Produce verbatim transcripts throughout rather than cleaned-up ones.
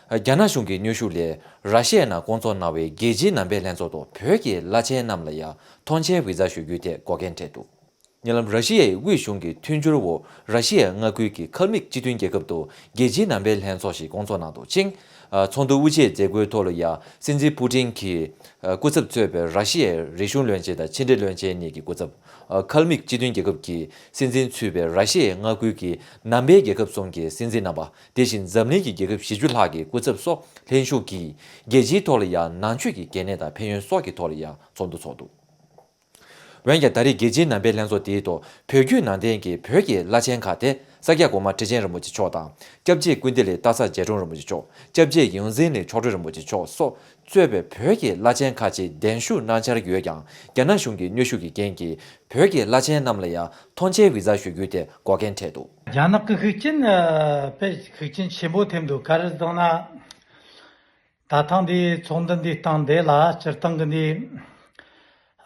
རྒྱ་ནག་གཞུང་གི་གནོན་ཤུགས་ལས་ར་ཤི་ཡའི་ནང་བསྐོང་ཚོགས་གནང་བའི་རྒྱལ་སྤྱིའི་ནང་པའི་ལྷན་ཚོགས་ཐོག་བོད་ཀྱི་བླ་ཆེན་རྣམས་ལ་ཡང་ཐོངས་མཆན་བི་ཛ་ཞུ་རྒྱུའི་ཐད་འགོག་རྐྱེན་འཕྲད་འདུག་ཉེ་ལམ་ར་ཤི་ཡའི་དབུས་གཞུང་གི་མཐུན་འགྱུར་འོག་ར་ཤི་ཡའི་མངའ་ཁུལ་གྱི་ཁལ་མིག་སྤྱི་མཐུན་རྒྱལ་ཁབ་ཏུ་རྒྱལ་སྤྱིའི་ནང་པའི་ལྷན་ཚོགས་ཤིག་བསྐོང་ཚོགས་གནང་འདུག་ཅིང་། ཚོགས་འདུ་དབུ་འབྱེད་མཛད་སྒོའི་ཐོག་ལ་ཡང་སྲིད་འཛིན་པུ་ཏིན་གྱི་སྐུ་ཚབ་གཙོས་པའི་ར་ཤི་ཡའི་རིག་གཞུང་བློན་ཆེན་དང་ཕྱི་འབྲེལ་བློན་ཆེན་གཉིས་ཀྱི་སྐུ་ཚབ། ཁལ་མིག་སྤྱི་མཐུན་རྒྱལ་ཁབ་ཀྱི་སྲིད་འཛིན་ཚུད་པའི་ར་ཤི་ཡའི་མངའ་ཁུལ་གྱི་ནང་པའི་རྒྱལ་ཁབ་གསུམ་གྱི་སྲིད་འཛིན་རྣམ་པ། དེ་བཞིན་འཛམ་གླིང་གི་རྒྱལ་ཁབ་བཞི་བཅུ་ལྷག་གི་སྐུ་ཚབ་སོགས་ལྷན་ཞུགས་ཀྱིས་རྒྱལ་སྤྱིའི་ཐོག་ལ་ཡང་ནང་ཆོས་ཀྱི་གལ་གནད་དང་ཕན་ཡོན་སོགས་ཀྱི་ཐོག་ལ་ཡང་ཚོགས་འདུ་ཚོགས་འདུག་འོན་ཀྱང་ད་རེས་རྒྱལ་སྤྱིའི་ནང་པའི་ལྷན་ཚོགས་དེའི་ཐོག་བོད་བརྒྱུད་ནང་བསྟན་གྱི་བོད་ཀྱི་བླ་ཆེན་ཁག་སྟེ་ས་སྐྱ་གོང་མ་ཁྲི་ཆེན་རིན་པོ་ཆེ་མཆོག་དང་སྐྱབས་རྗེ་ཀུན་བདེ་ལེགས་སྟག་ཚང་རྗེ་དྲུང་རིན་པོ་ཆེ་མཆོག་སྐྱབས་རྗེ་ཡོངས་འཛིན་གླིང་མཆོག་སྤྲུལ་རིན་པོ་ཆེ་མཆོག་སོགས་གཙོས་པའི་བོད་ཀྱི་བླ་ཆེན་ཁག་ཅིག་གདན་ཞུ་གནང་འཆར་ཡོད་ཀྱང་རྒྱ་ནག་གཞུང་གི་གནོན་ཤུགས་ཀྱི་རྐྱེན་གྱིས། བོད་ཀྱི་བླ་ཆེན་རྣམས་ལ་ཡང་ཐོངས་མཆན་བི་ཛ་ཞུ་རྒྱུའི་ཐད་འགོག་རྐྱེན་འཕྲད་འདུག་རྒྱ་ནག་གི་ཤུགས་རྐྱེན་ཨ། དཔེ་ཤུགས་རྐྱེན་ཆེན་པོ་ཐེབས་འདུག་ག་རེ་ཟེར་ན། ད་ཐེངས་འདིའི་ཚོགས་འདུ་འདིའི་སྟེང་འདི་ལ་སྤྱིར་བཏང་གི་འདི་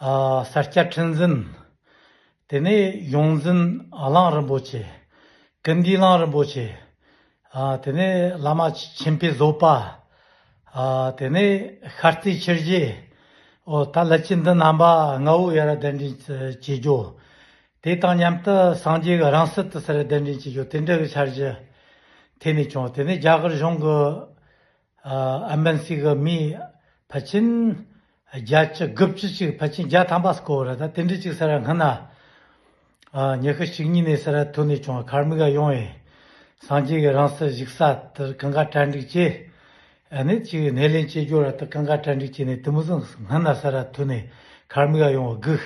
ཨ། ས་སྐྱ་ཁྲི་འཛིན། དེ་ནས་ཡོངས་འཛིན་གླིང་རིན་པོ་ཆེ། ཀུན་འདུས་གླིང་རིན་པོ་ཆེ། ཨ། དེ་ནས་བླ་མ་མཁྱེན་པའི་བཟོད་པ། ཨ། དེ་ནས་ཤར་རྩེའི་ཆོས་རྗེ། ཨོ། ད་ལྷ་ཆེན་འདི་རྣམ་པ་ལྔ་བོ་ཡར་གདན་འདྲེན་བྱེད་རྒྱུ། དེ་དང་མཉམ་དུ་སངས་རྒྱས་ཀྱི་རིང་བསྲེལ་དུ་སར་གདན་འདྲེན་བྱེད་རྒྱུ་དེ་འདྲ་གི་འཆར་གཞི་འཐེན་ནས་བྱུང་། དེ་ནས་རྒྱ་གར་གཞུང་གི་ཨ། ཨེམ་བྷ་སི་གི་མི་ཕལ་ཆེར་བརྒྱད་ཅུ་དགུ་བཅུ་ཅིག་ཕལ་ཆེར་བརྒྱ་ཐམ་པ་སྐོར་ར། ད་དེ་འདྲ་ཅིག་སར་སྔོན་ན། ཨ། ཉི་ཤུ་གཅིག་གཉིས་ནས་སར་ཐོན་ནས་བྱུང་། ཁར་མིག་ག་ཡོང་བས་སངས་རྒྱས་ཀྱི་རིང་བསྲེལ་བཞུགས་ས་དེར་གང་ག་གྲ་སྒྲིག་བྱས། ཨ་ནི་ཅིག་སྣེ་ལེན་བྱེད་རྒྱུ་ར་དེ་གང་ག་གྲ་སྒྲིག་བྱས་ནས་དེ་མོ་ཟིག་སྔོན་ན་སར་ཐོན་ནས་ཁར་མིག་ག་ཡོང་བ་སྒུག་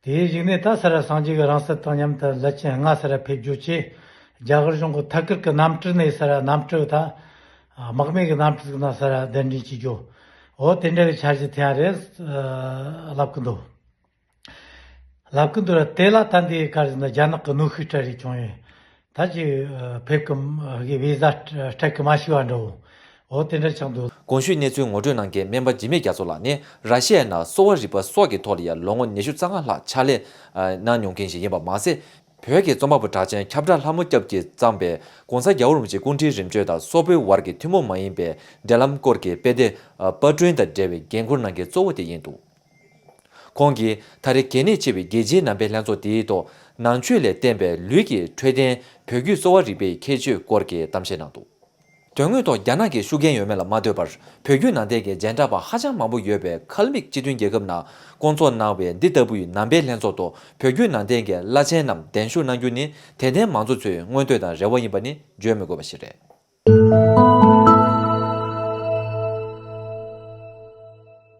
དེའི་གཞུག་ནས་ད་སར་སངས་རྒྱས་ཀྱི་རིང་བསྲེལ་དང་མཉམ་དུ་ལྷ་ཆེན་ལྔ་སར་ཕེབས་རྒྱུ་བྱས། རྒྱ་གར་གཞུང་གི་ཐད་ཀར་གྱི་གནམ་གྲུ་ནས་སར་གནམ་གྲུ་ད་དམག་མི་གི་གནམ་གྲུ་ཟིག་ནང་སར་གདན་འདྲེན་བྱེད་རྒྱུ། འོ་དེ་འདྲ་གི་འཆར་གཞི་འཐེན་ཡ་རེད་ལབ་གི་འདུག་ལབ་གི་འདུག་ར། དེ་ལ་ད་འདི་ག་རེ་ཟེར་ན་རྒྱ་ནག་གི་གནོན་ཤུགས་སྤྲད་རེས་བྱུང་ཡོད། ད་ཅིག་ཕེབས་གི་གི་བི་ཟ་སྤྲད་གི་མ་ཤི་བ་འདྲ་བོ། འོ་དེ་འདྲ་ཆགས་འདུག་གོང་ཞུས་གནས་ཚུལ་ངོ་སྤྲོད་གནང་མཁན་སྨན་པ་འཇིགས་མེད་རྒྱ་མཚོ་ལགས་ནི་ར་ཤི་ཡའི་ནང་གསོ་བ་རིག་པ་སོགས་ཀྱི་ཐོག་ལ་ཡང་ལོ་ངོ་ཉི་ཤུ་རྩ་ལྔ་ལྷག་ཕྱག་ལས་གནང་མྱོང་མཁན་ཞིག་ཡིན་པ་མ་ཟད། བོད་ཀྱི་རྩོམ་པ་པོ་གྲགས་ཅན་ཁྱབ་བདག་ལྷ་མོ་སྐྱབས་ཀྱིས་བརྩམས་པའི་༸གོང་ས་༸རྒྱལ་བ་རིན་པོ་ཆེའི་སྐུ་ཕྲེང་རིམ་བྱོན་དང་སོག་པོའི་བར་གྱི་ཐུན་མོང་མ་ཡིན་པའི་འབྲེལ་ལམ་སྐོར་གྱི་དཔེ་དེབ་པར་སྐྲུན་དང་འབྲེལ་བའི་འགན་འཁུར་གནང་མཁན་གཙོ་བོ་དེ་ཡིན་འདུག་ཁོང་གིས་ད་རེས་གལ་གནད་ཆེ་བའི་རྒྱལ་སྤྱིའི་ནང་པའི་ལྷན་ཚོགས་དེའི་ཐོག་ནང་ཆོས་ལས་བརྟེན་པའི་ལུས་ཀྱི་འཕྲོད་བསྟེན་བོད་བརྒྱུད་གསོ་བ་རིག་པའི་ཁྱད་ཆོས་སྐོར་གྱི་གཏམ་བཤད་གནང་འདུག་དོན་དངོས་ཐོག་རྒྱ་ནག་གི་ཤུགས་རྐྱེན་ཡོད་མེད་ལ་མ་ལྟོས་པར་བོད་བརྒྱུད་ནང་བསྟན་གྱི་མཇལ་འཕྲད་པ་ཧ་ཅང་མང་པོ་ཡོད་པའི་ཁལ་མིག་སྤྱི་མཐུན་རྒྱལ་ཁབ་ནང་བསྐོང་ཚོགས་གནང་བའི་འདི་ལྟ་བུའི་ནང་པའི་ལྷན་ཚོགས་ཐོག་བོད་བརྒྱུད་ནང་བསྟན་གྱི་བླ་ཆེན་རྣམས་གདན་ཞུ་གནང་རྒྱུ་ནི་དད་ལྡན་མང་ཚོགས་ཚོའི་མངོན་འདོད་དང་རེ་བ་ཡིན་པ་ནི་བརྗོད་མི་དགོས་པ་ཞིག་རེད།